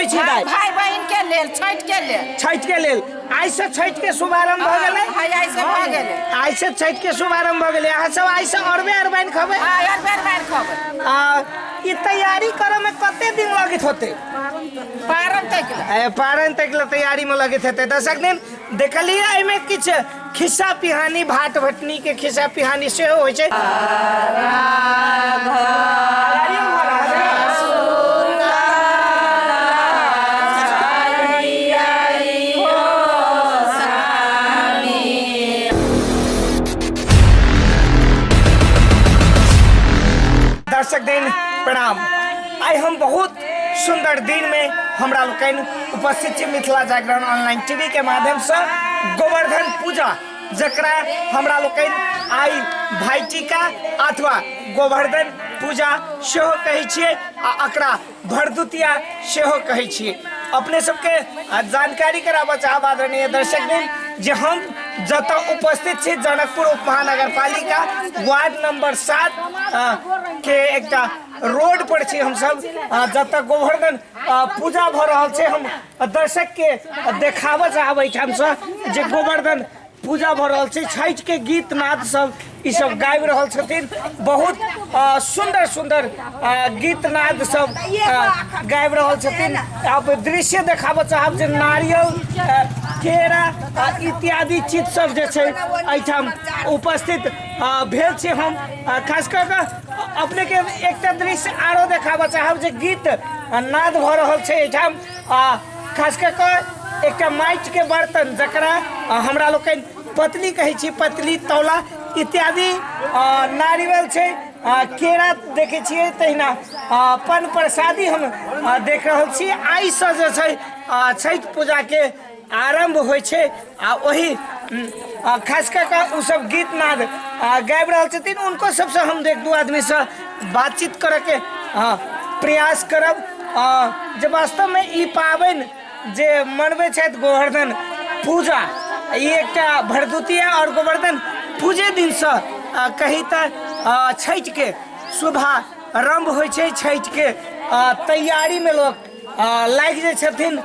मनबै छी दाइ? भाई बहिन के लेल, छठि के लेल। छठि के लेल। आइ से छठि के शुभारंभ भऽ गेलै। हाँ, आइ से भऽ गेलै। आइ से छठि के शुभारंभ भऽ गेलै। अहाँ सब आइ से अरबे अरबाइन खबै? हाँ, अरबे अरबाइन खबै। आ ई तैयारी करऽ में कते दिन लगैत होतै? पारन तक ए, पारन तक ला तैयारी में लगैत हेतै। दर्शक दिन देखलियै एहिमे किछु खिस्सा पिहानी, भाट भटनी के खिस्सा पिहानी सेहो होइ छै। दर्शक दिन प्रणाम। आइ हम बहुत सुंदर दिन में हमरा लोकनि उपस्थित छी मिथिला जागरण ऑनलाइन टीवी के माध्यम से गोवर्धन पूजा, जकरा हमरा लोकनि आइ भाई टीका अथवा गोवर्धन पूजा सेहो कहै छियै आ एकरा भरदुतिया सेहो कहै छियै। अपने सबके जानकारी कराबऽ चाहब आदरणीय दर्शक दिन जे हम जतऽ उपस्थित छी जनकपुर उप महानगरपालिका वार्ड नंबर 7 के एकटा रोड पर छी हमसब, जतऽ गोवर्धन पूजा भऽ रहल छै। हम दर्शक के देखाबऽ चाहब एहिठामसँ जे गोवर्धन पूजा भऽ रहल छै। छठि के गीत नाद सब ई सब गाबि रहल छथिन। बहुत सुन्दर सुन्दर गीत नाद सब गाबि रहल छथिन। अब दृश्य देखाबऽ चाहब जे नारियल, केरा इत्यादि चीज सब जे छै एहिठाम उपस्थित भेल छी। हम खास कऽ कऽ अपने के एकटा दृश्य आरो देखाबऽ चाहब जे गीत नाद भऽ रहल छै एहिठाम। आ खास कऽ कऽ एकटा माटिके बर्तन जकरा हमरा लोकनि पतली कहै छी, पतली तौला इत्यादि, नारियल छै, केरा देखै छियै, तहिना पान प्रसादी हम देख रहल छी। आइसँ जे छै छठि पूजाके आरम्भ होइ छै आ ओही खास कऽ कऽ ओसभ गीत नाद गाबि रहल छथिन। हुनको सबसँ हम एक दू आदमीसँ बातचीत करऽके प्रयास करब जे वास्तवमे ई पाबनि जे मनबै छथि गोवर्धन पूजा, ई एकटा भरदुतिया आओर गोवर्धन पूजे दिनसँ कही तऽ छठिके शुभारम्भ होइ छै। छठिके तैयारीमे लोक लागि जाइ छथिन।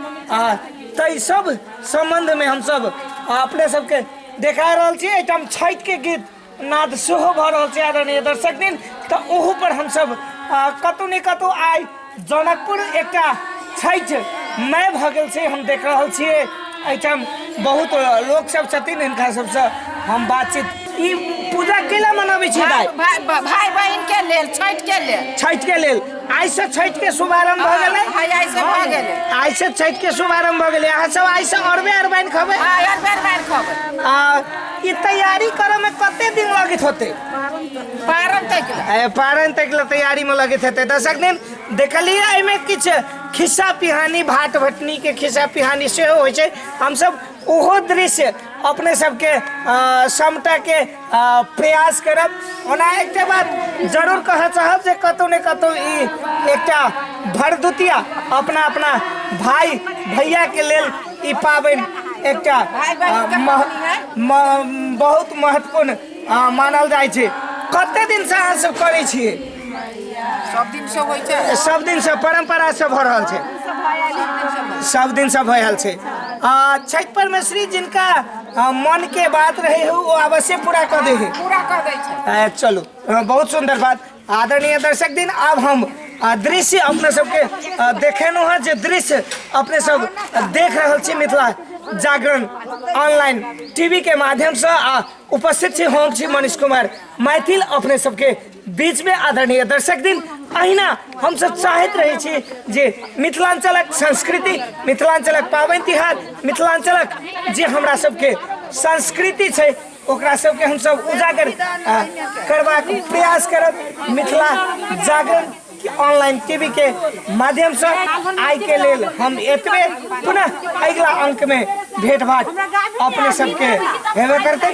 ताहि सब सम्बन्धमे हमसब अपने सबके देखा रहल छी। एहिठाम छठिके गीत नाद सेहो भऽ रहल छै आदरणीय दर्शक दिन, तऽ ओहू पर हमसब कतहु ने कतहु आइ जनकपुर एकटा छठि मय भऽ गेल छै। हम देख रहल छियै एहिठाम बहुत लोक सब छथिन, हिनका सबसँ हम बातचीत। ई पूजा केला मनाबै छी दाइ? भाई बहिन के लेल, छठि के लेल। छठि के लेल। आइ से छठि के शुभारंभ भऽ गेलै। हाँ, आइ से भऽ गेलै। आइ से छठि के शुभारंभ भऽ गेलै। अहाँ सब आइ से अरबे अरबाइन खबै? हाँ, अरबे अरबाइन खबै। आ ई तैयारी करऽ में कते दिन लगैत होतै? पारन तक। ए, पारन तक ला तैयारी में लगैत हेतै। दर्शक दिन देखलियै एहिमे किछु खिस्सा पिहानी, भाट भटनी के खिस्सा पिहानी सेहो होइ छै। हमसब ओहो दृश्य अपने सबके समटऽके प्रयास करब। ओना एकटा बात जरूर कहऽ चाहब जे कतहु ने कतहु ई एकटा भरदुतिया अपना अपना भाई भैयाके लेल ई पाबनि एकटा बहुत महत्वपूर्ण मानल जाइ छै। कते दिनसँ अहाँ सब करै छियै? सब दिनसँ होइ छै। सब दिनसँ परम्परासँ भऽ रहल छै, सब दिनसँ भऽ रहल छै। आ छठि परमेश्वरी जिनका मन के बात रहे हो वो अवश्य पूरा कऽ दे है, पूरा कऽ दै छै। चलू, बहुत सुंदर बात। आदरणीय दर्शक दिन आब हम दृश्य अपने सबके देखेलहुँ हँ, जे दृश्य अपने सब देख रहल छी मिथिला जागरण ऑनलाइन टीवी के माध्यमसँ आ उपस्थित छी हम छी मनीष कुमार मैथिल अपने सबके बीच में। आदरणीय दर्शक दिन अहिना हमसब चाहैत रहै छी जे मिथिलांचलक संस्कृति, मिथिलांचलक पाबनि तिहार, मिथिलांचलक जे हमरा सबके संस्कृति छै ओकरा सबके हमसब उजागर करबाक प्रयास करब मिथिला जागरण ऑनलाइन टीवी के माध्यम से। आइ के लेल हम एतबे, पुनः अगिला अंक में भेंट भाट अपने सबके हेबे करते।